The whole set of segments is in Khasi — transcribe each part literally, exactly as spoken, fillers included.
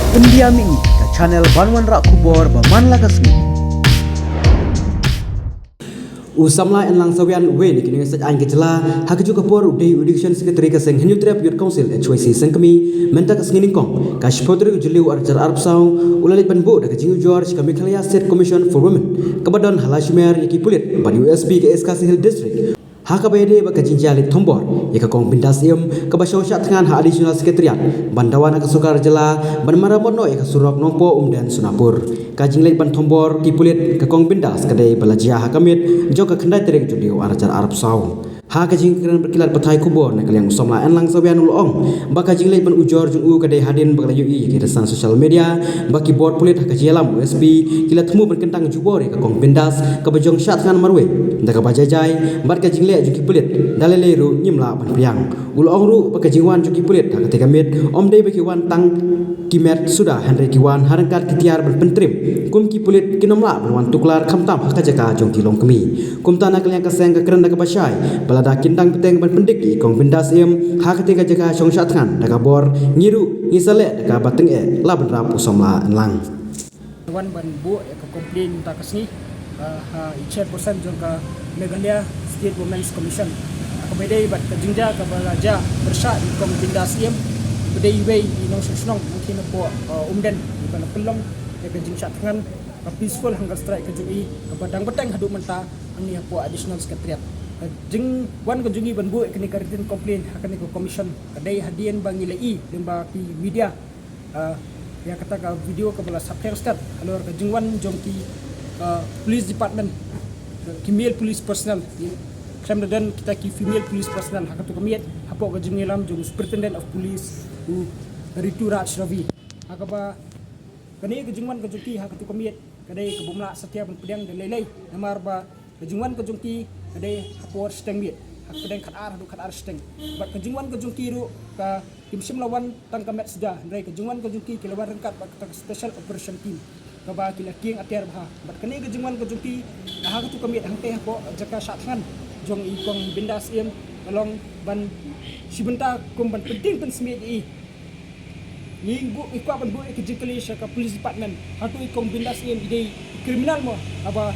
Pyndiam ïa ka channel ban wanrah khubor ba man la ka sngi. U samla Enlang Sawian, uwei na ki nongïasaid aiñ ka jylla, ha kajuh ka por u dei u Education Secretary ka seng Hynñiewtrep Youth Council, H Y C Sengkmie, mynta ka sngi nyngkong ka shiphew tarik u Jylliew arhajar arphew saw u la leit ban buh da ka jingujor sha ka Meghalaya State Commission for Women kaba don ha Laitumkhrah ïa ki pulit bad ïa u S P ka East Khasi Hills District, ha kaba ïadei bad ka jingjia leit thombor ïa ka Kong Bindas Syiem kaba shong shah thngan ha Additional Secretariat ban dawa na ka sorkar jylla ban maramot noh ïa ka surok Nongpoh Umden Sonapur. Ka jingleit ban thombor ki pulit ka Kong Bindas ka dei ba la jia ha ka miet jong ka khyndai tarik Jylliew arhajar arphew saw. Ha ka jingkren bad ki lad pathai khubor na ka liang u samla Enlang Sawian u la ong ba ka jingleit ban ujor jong u ka dei hadien ba ka la ïohi ïa ki rynsan social media ba ki bor pulit ha ka jingïalam u S P ki la thmu ban kyntang jubor ïa ka Kong Bindas kaba shong shah thngan marwei, da kaba jai jai bad ka jingleh jong ki pulit da lei lei ruh ngim lah ban pdiang. U la ong ruh ba ka jingwan jong ki pulit ha katei ka miet ym dei ba ki wan tang ki met suda, hynrei ki wan ha ryngkat ki tiar ban pyntrim kum ki pulit, kin ym lah ban wan tuklar khamtam ha ka jaka jong ki longkmie. Kumta na ka liang ka seng ka kren da kaba shai ba lada kin dang bteng ban pyndik ïa i Kong Bindas Syiem ha katei ka jaka shong shah thngan da ka bor, ngi ruh ngi sa leh da kaba tyngeh, la bynrap u samla Enlang. Wan ban buh ïa ka complaint mynta ka sngi, uh, ha i chairperson jong ka Meghalaya State Women's Commission. Ha kaba ïadei bad ka jingjia kaba la jia pyrshah ïa i Kong Bindas Syiem, ba dei iwei i nongshong shnong nangtei napoh, uh, Umden, iba la pynlong ïa ka jingshah thngan, ka peaceful hunger strike ka jong i kaba dang bteng haduh mynta hangne hapoh Additional Secretariat. Ka jingwan ka jong i ban buh ïa kane ka written complaint ha kane ka commission ka dei hadien ba ngi la ïohi lyngba ki media, ah, ïa kata ka video kaba la saphriang stad halor ka jingwan jong ki, ah, police department, ki male police personnel, khlem da don kita ki female police personnel ha kato ka miet hapoh ka jingïalam jong u Superintendent of Police u Ritu Raj Ravi. Ha kaba kane ka jingwan ka jong ki ha kato ka miet ka dei ka bym lah satia ban pdiang da lei lei, namar ba ka jingwan ka jong ki ka dei ha por shiteng miet, ha pdeng khatar haduh khatar shiteng. Bad ka jingwan ka jong ki ruh ka kim shym la wan tang ka met suda, hynrei ka jingwan ka jong ki ki la wan ryngkat bad kata ka special operation team kaba ki la kieng atiar bha. Bad kane ka jingwan ka jong ki ha kato ka miet hangtei hapoh jaka shah thngan jong i Kong Bindas Syiem ka long ban shi bynta kum ban pyntieng pynsmit ïa i. Ngi buh, ngi kwah ban buh ïa ka jingkylli sha ka police department. Hato i Kong Bindas Syiem i dei i criminal mo, haba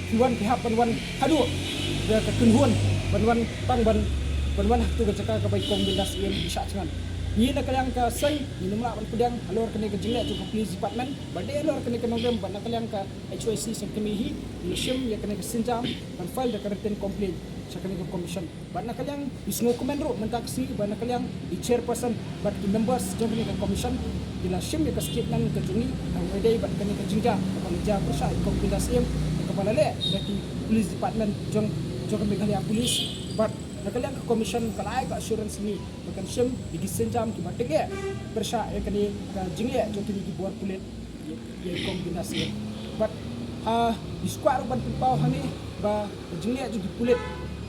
ki wan ki hap ban wan haduh da ka kynhun ban wan tang ban, ban wan ha kato ka jaka kaba i Kong Bindas Syiem i shah thngan? Ngi na ka liang ka seng ngin ym lah ban pdiang halor kane ka jingleh jong ka police department, ba dei halor kane ka nongrim, ba na ka liang ka H Y C Sengkmie hi ngi la shim ïa kane ka sienjam ban file da ka written complaint sha kane ka commission. Bad na ka liang i sngewkmen ruh mynta ka sngi ba na ka liang i chairperson bad ki members jong kane ka commission ki la shim ïa ka statement ka jong ngi ha kaba ïadei bad kane ka jingjia kaba la jia pyrshah ïa i Kong Bindas Syiem, kaba la leh da ki police department jong, jong ka Meghalaya Police. Bad na ka liang ka commission ka la ai ka assurance ïa ngi ba kan shim ïa ki sienjam kiba tyngeh pyrshah ïa kane ka jingleh jong kine ki bor pulit ïa i Kong Bindas Syiem. Bad, ah, ngi sngewkwah ruh ban pynpaw hangne ba ka jingleh jong ki pulit,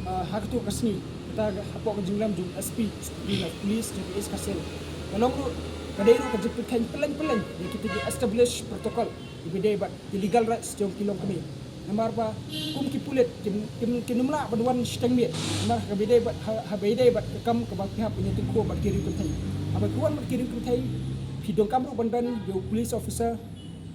ah, ha kato ka sngi, kata hapoh ka jingïalam jong u S P, Superintendent of Police jong ka East Khasi Hills, ka long ruh, ka dei ruh ka jingpynkheiñ pylleng pylleng ïa kita ki established protocol kiba dei bad ki legal rights jong ki longkmie. Namar ba kum ki pulit kin, kin, kin ym lah ban wan shiteng miet. Namar haba ïadei bad, ha, haba ïadei bad ka kam kaba phi hap ban ïatyngkhuh bad ki riew kynthei. Haba phi wan bad ki riew kynthei phi donkam ruh ban don ïa u police officer,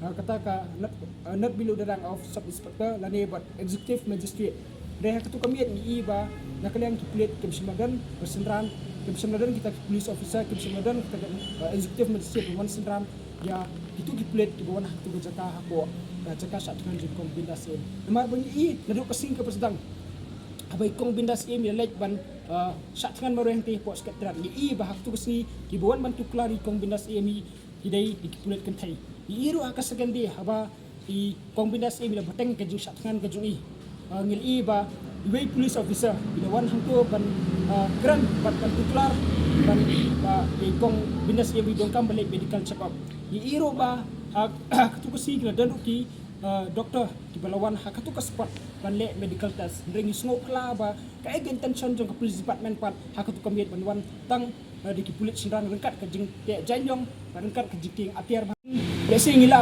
ah, kata ka not, ah, not below the rank of sub inspector lane bad executive magistrate. Hynrei ha kato ka miet ngi i ba na ka liang ki pulit kim shym la don ba synran, kim shym la don kita ki police officer, kim shym la don kita ki, ah, executive magistrate ban wan synran ïa kito ki pulit kiba wan ha kato ka jaka hapoh, ah, jaka shah thngan jong i Kong Bindas Syiem. Namar ba ngi i naduh ka sngi kaba sdang haba i Kong Bindas Syiem i la leit ban, ah, shah thngan marwei hangtei hapoh Secretariat, ngi i ba ha kato ka sngi kiba wan ban tuklar ïa i Kong Bindas Syiem hi ki dei ki pulit kynthei. Ngi i ruh ha ka second day haba i Kong Bindas Syiem i la bteng ka jingshah thngan ka jong i, ah, ngi la i ba iwei i police officer i la wan hangto ban, ah, kren bad ban tuklar ban, ah, i Kong Bindas Syiem i donkam ban leit medical check up. Ngi i ruh ba ha kato ka sngi ki la don ruh ki, ah, doctor kiba la wan ha kato ka spot ban leh medical test. Hynrei ngi sngewphylla ba kaei ka intention jong ka police department pat ha kato ka miet ban wan tang, eh, da ki pulit shynrang ryngkat ka jingteh jaiñjong bad ryngkat ka jingtieng atiar bha. Lehse ngi la,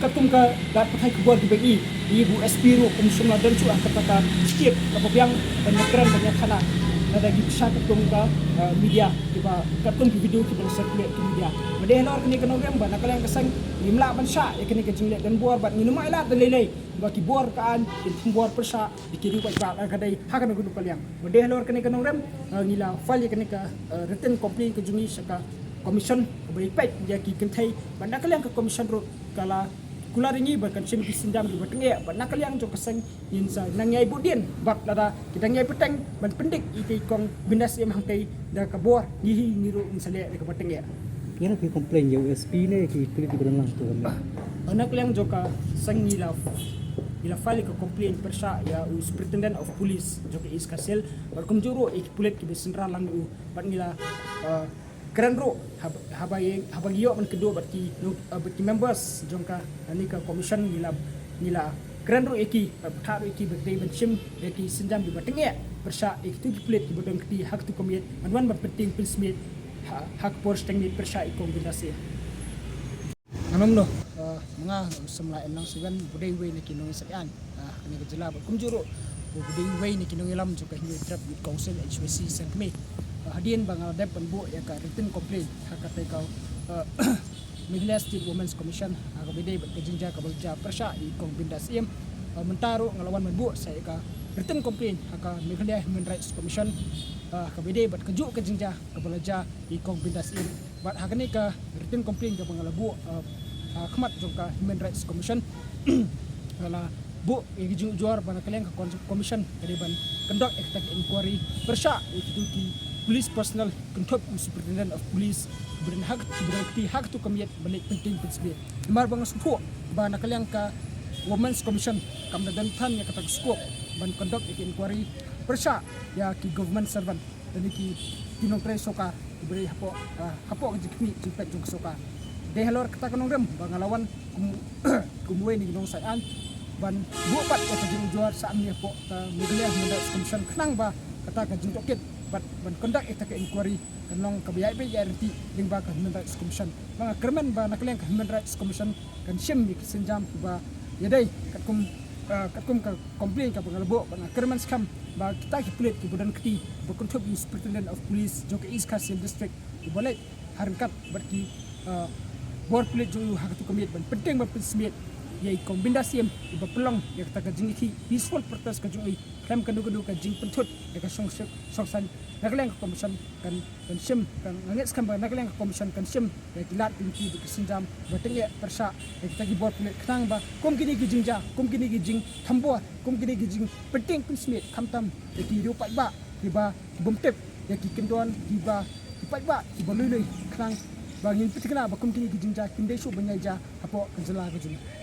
katkum ka lad pathai khubor kiba ngi i, ngi i ba u S P ruh um shym la don shuh ha kata ka step kaba biang ban ïakren ban ïakhana. Lada ki pyrshah katkum ka, eh, media, kiba katkum ki video kiba la circulate ki media. Ba dei halor kane ka nongrim ba na ka liang ka seng ngim lah ban shah ïa kane ka jingleh donbor bad ngin ym ailad da lei lei ba ki bor ka aiñ kin thombor pyrshah ïa ki riew paidbah, ka dei ha kano kano ka liang. Ba dei halor kane ka nongrim, eh, ngi la file ïa kane ka, eh, written complaint ka jong ngi sha ka commission kaba ïa peit ïa ki kynthei. Bad na ka liang ka commission ruh ka la kular ïa ngi ba kan shim ki sienjam kiba tyngeh, bad na ka liang jong ka seng ngin sa nang ïai buddien bad lada ki dang ïai bteng ban pyndik ïa i kong Bindas Syiem hangtei da ka bor, ngi hi ngi ruh ngin sa leh da kaba tyngeh. Ïa ki complain ïa u S P ne ki pulit kiba don lang tu kan. Ba na ka liang jong ka seng ngi la, ngi la file ka complain pyrshah ïa u Superintendent of Police jong ka East Khasi Hills bad kumjuh ruh ïa ki pulit kiba synran lang u, bad ngi la, eh, kren ruh hab-, haba ïa, haba ngi ïoh ban kynduh bad ki, eh, bad ki members jong ka, eh, kane ka commission ngi la, ngi la kren ruh ïa ki, eh, bad kren ruh ïa ki ba dei ban shim ïa ki sienjam kiba tyngeh pyrshah ïa kitu ki pulit kiba don kti ha katu ka miet ban wan ban pyntieng pynsmiej ha, ha ka por shiteng miet pyrshah ïa i kong Bindas Syiem. Nga ong noh, eh, ma nga u samla Enlang Siwan, ba dei uwei na ki nongïasaid aiñ, eh, ha kane ka jylla bad kumjuh ruh ba dei uwei na ki nongïalam jong ka Hynñiewtrep Youth Council, H Y C, seng kmie. Eh, hadien ba nga la dep ban buh ïa ka written complaint ha katei ka, eh, Meghalaya State Women's Commission, ha kaba ïadei bad ka jingjia kaba la jia pyrshah ïa i kong Bindas Syiem, eh, mynta ruh nga la wan ban buh sa ïa ka written complaint ha ka Meghalaya Human Rights Commission, eh, ha kaba ïadei bad kajuh ka jingjia kaba la jia ïa i kong Bindas Syiem. Bad ha kane ka written complaint kaba nga la buh, uh, ha khmat jong ka Human Rights Commission, nga la buh ïa ka jingujor ba na ka liang ka con-, commission ka dei ban conduct ïa kata ka inquiry pyrshah ïa kitu ki police personnel, kynthup u Superintendent of Police, kiba don ha kat-, kiba don kti ha katu ka miet ban leit pyntieng pynsmiej. Namar ba nga sngewthuh ba na ka liang ka Women's Commission kam da don than ïa kata ka scope ban conduct ïa ka inquiry pyrshah ïa ki government servant lane ki, ki nongtrei sorkar kiba dei hapoh, ah, hapoh ka jingkhmih jingpeit jong ka sorkar. Dei halor kata ka nongrim ba nga la wan kum, kum uwei na ki nongïasaid aiñ ban buh pat ïa ka jingujor sha hangne hapoh ka Meghalaya Human Rights Commission khnang ba kata ka jingtohkit bad ban conduct ïa kata ka inquiry kan long kaba ïaid beit ïaid ryntih lyngba ka Human Rights Commission. Ba nga kyrmen ba na ka liang ka Human Rights Commission kan shim ïa ki sienjam kiba ïadei katkum, ah, katkum ka complaint kaba nga la buh, bad nga kyrmen skhem ba kita ki pulit kiba don kti ba kynthup ïa u Superintendent of Police jong ka East Khasi Hills District uba leit ha ryngkat bad ki, ah, bor pulit jong u ha katu ka miet ban pyntieng ban pynsmiej ïa i kong Bindas Syiem iba pynlong ïa kata ka jingïakhih peaceful protest ka jong i khlem kano kano ka jingpynthut da ka shong-, shongsaiñ. Na ka liang ka commission kan, kan shim, kan, nga ngeit skhem ba na ka liang ka commission kan shim ïa ki lad ki lynti bad ki sienjam ba tyngeh pyrshah ïa kita ki bor pulit khnang ba kum kine ki jingjia, kum kine ki jingthombor, kum kine ki jingpyntieng pynsmiej khamtam ïa ki riew paidbah kiba, ki bym tip ïa ki kyndon kiba, ki paidbah kiba lui lui, khnang ba ngin pynthikna ba kum kine ki jingjia kim dei shuh ban ïai jia hapoh ka jylla ka jong ngi.